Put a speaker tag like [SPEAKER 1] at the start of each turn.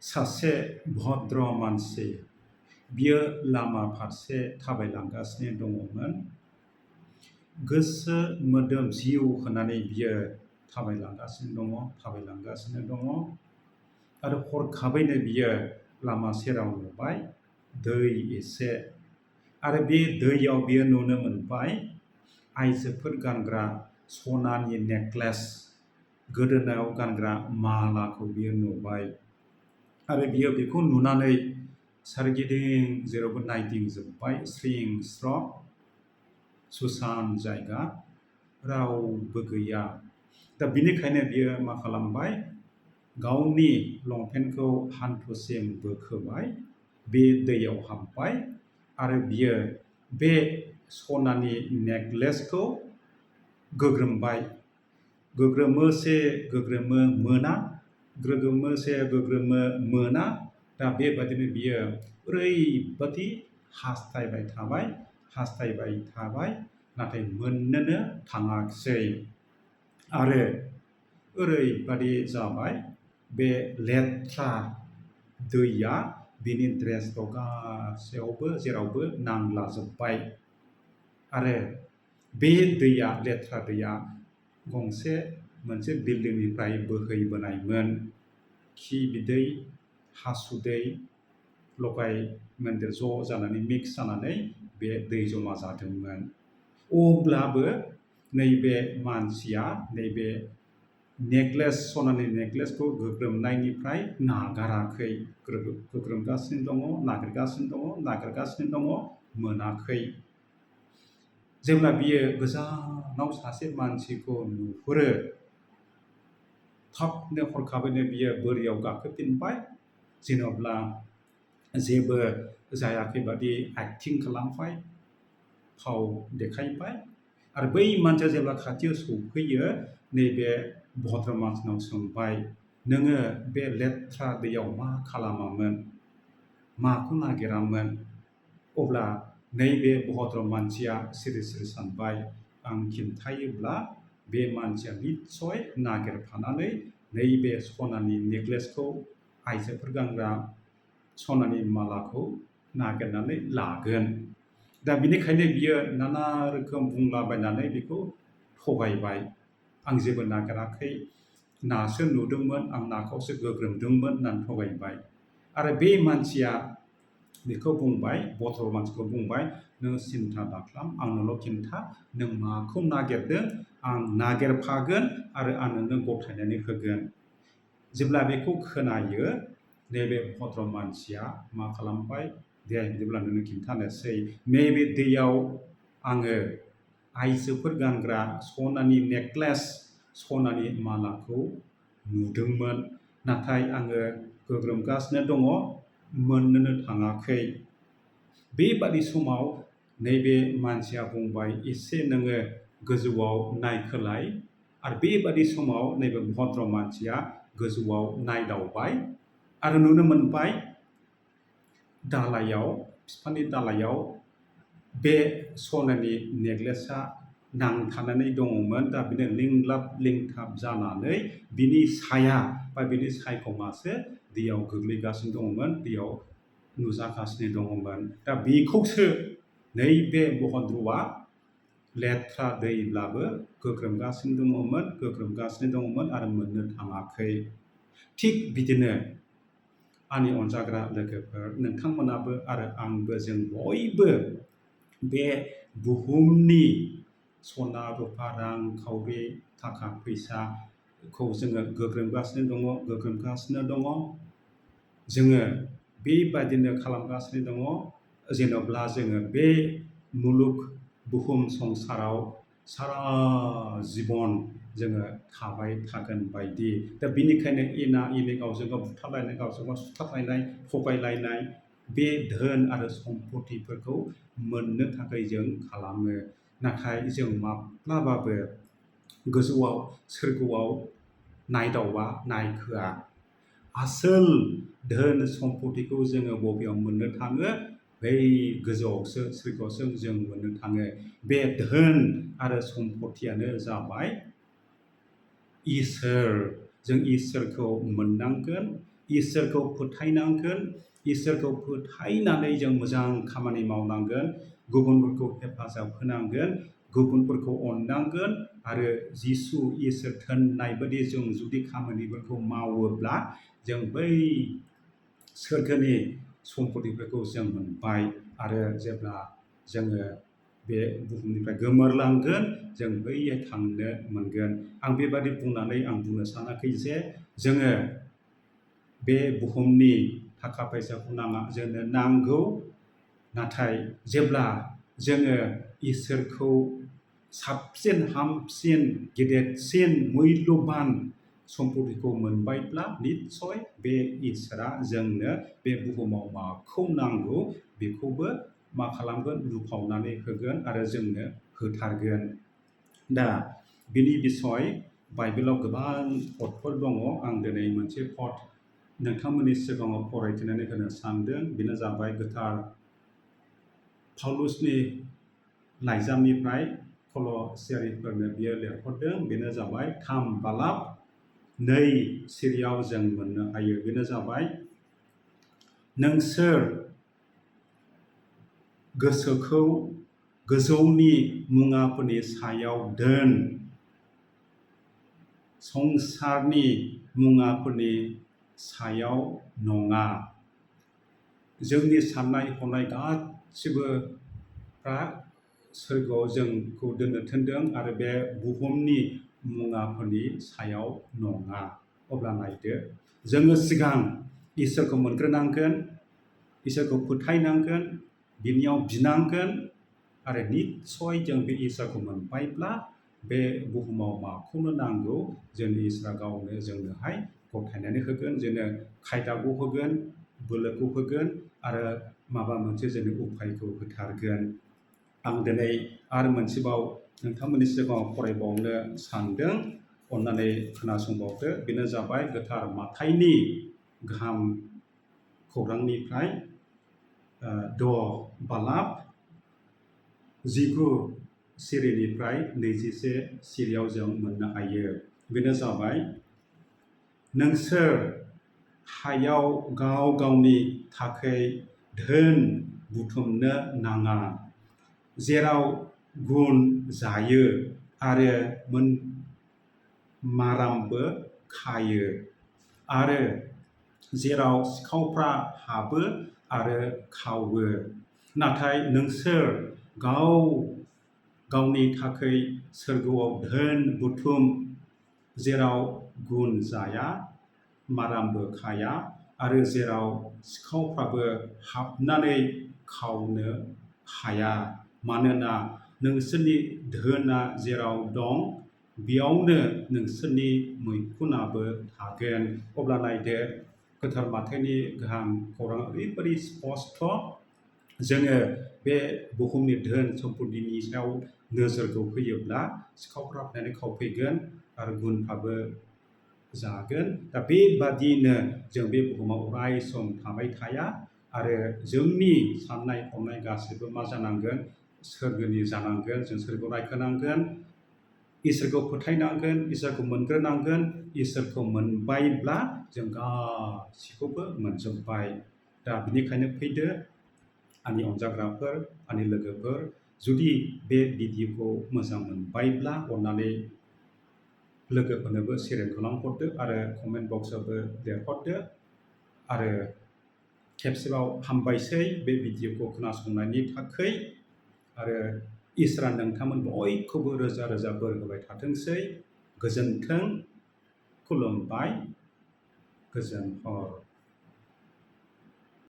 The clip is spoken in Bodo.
[SPEAKER 1] सासे भद्र मानसि बियो लामा फारसे थाबायलांगासिनो दङमोन। गोसो मोदोम जिउ होनानै बियो थाबायलांगासिनो दङ आरो हरखाबैनो बियो लामा सेराव नुबाय दै एसे आरो बे दैयाव बियो नुनो मोनबाय आइजोफोर गानग्रा सनानि नेकलेस गोदोनायाव गानग्रा मालाखौ बियो नुबाय आरो बियो बेखौ नुनानै सोरगिदिं जेरावबो नायदिंजोब्बाय स्रिं स्र' सुसान जायगा रावबो गैया। दा बिनिखायनो बियो मा खालामबाय गावनि लंपेन्टखौ हान्थुसिम बोखोबाय बे दैयाव हाबबाय आरो बियो बे सनानि नेकलेसखौ गोग्रोमबाय। गोग्रोमोसे गोग्रोमो मोना गोग्रोमोसे गोग्रोमो मोना। दा बेबादिनो बियो ओरैबादि हास्थायबाय थाबाय नाथाय मोननोनो थाङाखिसै आरो ओरैबादि जाबाय बे लेथ्रा दैया बिनि ड्रेसखौ गासैयावबो जेरावबो नांलाजोब्बाय आरो बे दैया लेथ्रा दैया मोनसे बिल्डिंनिफ्राय बोहैबोनायमोन। खि बिदै हासुदै लगाय मोन्देर ज' जानानै मिक्स जानानै बे दै जमा जादोंमोन। अब्लाबो नैबे मानसिया नैबे सनानि नेकलेसखौ गोग्रोमनायनिफ्राय नागाराखै। गोग्रोमगासिनो दङ मोनाखै। जेब्ला बियो गोजानाव सासे मानसिखौ नुहुरो थाबनो हरखाबैनो बियो बोरियाव गाखोफिनबाय जेन'ब्ला जेबो जायाखै बादि एक्टिं खालामबाय फाव देखायबाय आरो बै मानसिया जेब्ला खाथियाव सौफैयो नैबे भद्र मानसिनाव सोंबाय नोङो बे लेथ्रा दैयाव मा खालामामोन माखौ नागिरामोन? अब्ला नैबे भद्र मानसिया सिरि सिरि सानबाय आं खिन्थायोब्ला बे मानसिया निस्सय नागिरफानानै नैबे सनानि नेकलेसखौ आइजोफोर गानग्रा सनानि मालाखौ नागिरनानै लागोन। दा बिनिखायनो बियो नाना रोखोम बुंलाबायनानै बेखौ थगायबाय। आं जेबो नागिराखै नासो नुदोंमोन आं नाखौसो गोग्रोमदोंमोन होननानै थगायबाय आरो बे मानसिया बेखौ बुंबाय भद्र मानसिखौ बुंबाय नों सिन्था दाखालाम आंनोल' खिन्था नों माखौ नागिरदों आं नागिरफागोन आरो आं नोंनो गथायनानै होगोन। जेब्ला बेखौ खोनायो नैबे भद्र मानसिया मा खालामबाय दे बिदिब्ला नोंनो खिन्थानोसै नैबे दैयाव आङो आइजोफोर गानग्रा सनानि नेकलेस सनानि मालाखौ नुदोंमोन नाथाय आङो गोग्रोमगासिनो दङ मोननोनो थाङाखै। बेबादि समाव नैबे मानसिया बुंबाय एसे नोङो गोजौआव नायखोलाय आरो बेबादि समाव नैबे भद्र मानसिया गोजौआव नायदावबाय आरो नुनो मोनबाय बिफांनि दालायाव बे सनानि नेकलेसआ नांथानानै दङमोन। दा बिनो लिंलाब लिंथाब जानानै बिनि साया बा बिनि सायखङासो दैयाव गोग्लैगासिनो दङमोन दैयाव नुजागासिनो दङमोन। दा बेखौसो नैबे भद्रआ लेथ्रा दैब्लाबो गोग्रोमगासिनो दङमोन आरो मोननो थाङाखै। थिग बिदिनो आंनि अनजाग्रा लोगोफोर नोंथांमोनाबो आरो आंबो जों बयबो बे बुहुमनि सना रुफा रां खावरि थाखा फैसाखौ जोङो गोग्रोमगासिनो दङ। जोङो बेबायदिनो खालामगासिनो दङ जेन'ब्ला जोङो बे मुलुग बुहुम संसाराव सारा जिबन जोङो थाबाय थागोन बायदि। दा बिनिखायनो एना एनि गावजों गाव बुथारलायनाय गावजों गाव सुथारलायनाय थगायलायनाय बे धोन आरो सम्पतिफोरखौ मोननो थाखाय जों खालामो नाथाय जों माब्लाबाबो गोजौआव सोरगोआव नायदावा नायखोआ। आसोल धोन सम्पतिखौ जोङो बबेयाव मोननो थाङो बै गोजौआवसो सोरगोआवसो जों मोननो थाङो। बे धोन आरो सम्पतियानो जाबाय इसोर। जों इसोरखौ मोननांगोन इसोरखौ फोथायनांगोन इसोरखौ फोथायनानै जों मोजां खामानि मावनांगोन गुबुनफोरखौ हेफाजाब होनांगोन गुबुनफोरखौ अननांगोन आरो जिसु इसोर थोननाय बायदि जों जुदि खामानिफोरखौ मावोब्ला जों बै सोरगोनि सम्पतिफोरखौ जों मोनबाय आरो जेब्ला जोङो बे बुहुमनिफ्राय गोमोरलांगोन जों बैयाव थांनो मोनगोन आं बेबादि बुंनानै आं बुंनो सानाखै जे जोङो बे बुहुमनि थाखा फैसाखौ नाङा जोंनो नांगौ नाथाय जेब्ला जोङो इसोरखौ साबसिन हामसिन गेदेरसिन मुल्यबान सम्पतिखौ मोनबायब्ला निस्सय बे इसोरा जोंनो बे बुहुमाव माखौ नांगौ बेखौबो मा खालामगोन लुफावनानै होगोन आरो जोंनो होथारगोन दा बिनि बिसय बाइबेलाव गोबां पदफोर दङ आं दिनै मोनसे पद नोंथांमोननि सिगाङाव फरायथिनानै होनो सानदों बेनो जाबाय गोथार पाउलुसनि लाइजामनिफ्राय कल'सियारिफोरनो बियो लिरहरदों बेनो जाबाय 3 बालाब 2 सिरियाव जों मोननो हायो बेनो जाबाय नोंसोर गोसोखौ गोजौनि मुवाफोरनि सायाव दोन संसारनि मुवाफोरनि सायाव नङा जोंनि साननाय हनाय गासिबोफ्रा सोरगोआव जोंखौ दोननो थिनदों आरो बे बुहुमनि मुवाफोरनि सायाव नङा अब्ला नायदो जोङो सिगां इसोरखौ मोनग्रोनांगोन इसोरखौ फोथायनांगोन बिनियाव बिनांगोन आरो निस्सय जों बे इसोरखौ मोनबायब्ला बे बुहुमाव माखौनो नांगौ जोंनि इसोरा गावनो जोंनोहाय गथायनानै होगोन जोंनो खायदाखौ होगोन बोलोखौ होगोन आरो माबा मोनसे जोंनो उफायखौ होथारगोन आं दिनै आरो मोनसेबाव नोंथांमोननि सिगाङाव फरायबावनो सानदों अन्नानै खोनासंबावदो बेनो जाबाय गोथार माथाइनि गाहाम खौरांनिफ्राय 10 बालाब 19 सिरिनिफ्राय 21 सिरियाव जों मोननो हायो बेनो जाबाय नोंसोर हायाव गाव गावनि थाखाय धोन बुथुमनो नाङा जेराव गुन जायो आरो मारामबो खायो आरो जेराव सिखावफ्रा हाबो आरो खावो नाथाय नोंसोर गाव गावनि थाखाय सोरगोआव धोन बुथुम जेराव गुन जाया मारामबो खाया आरो जेराव सिखावफ्राबो हाबनानै खावनो हाया मानोना नोंसोरनि धोना जेराव दं बेयावनो नोंसोरनि मैखुनाबो थागोन अब्ला नायदो गोथार माथाइनि गाहाम खौरां ओरैबायदि स्पष्ट जोङो बे बुहुमनि धोन सम्पतिनि सायाव नोजोरखौ होयोब्ला सिखावफ्रा फैनानै खावफैगोन आरो गुनफ्राबो जागोन दा बेबादिनो जों बे बुहुमाव अराय सम थाबाय थाया आरो जोंनि साननाय हनाय गासैबो मा जानांगोन सोरगोनि जानांगोन जों सोरगोआव नायखोनांगोन इसोरखौ फोथायनांगोन इसोरखौ मोनग्रोनांगोन इसोरखौ मोनबायब्ला जों गासिखौबो मोनजोब्बाय दा बिनिखायनो फैदो आंनि अनजाग्राफोर आंनि लोगोफोर जुदि बे भिडिअखौ मोजां मोनबायब्ला अन्नानै लोगोफोरनोबो शेयार खालामहरदो आरो कमेन्ट बक्सआवबो लिरहरदो आरो खेबसेबाव हामबायसै बे भिडिअखौ खोनासंनायनि थाखाय आरो इसोरा नोंथांमोन बयखौबो रोजा रोजा बोर होबाय थाथोंसै गोजोन्थों खुलुमबाय गोजोन हर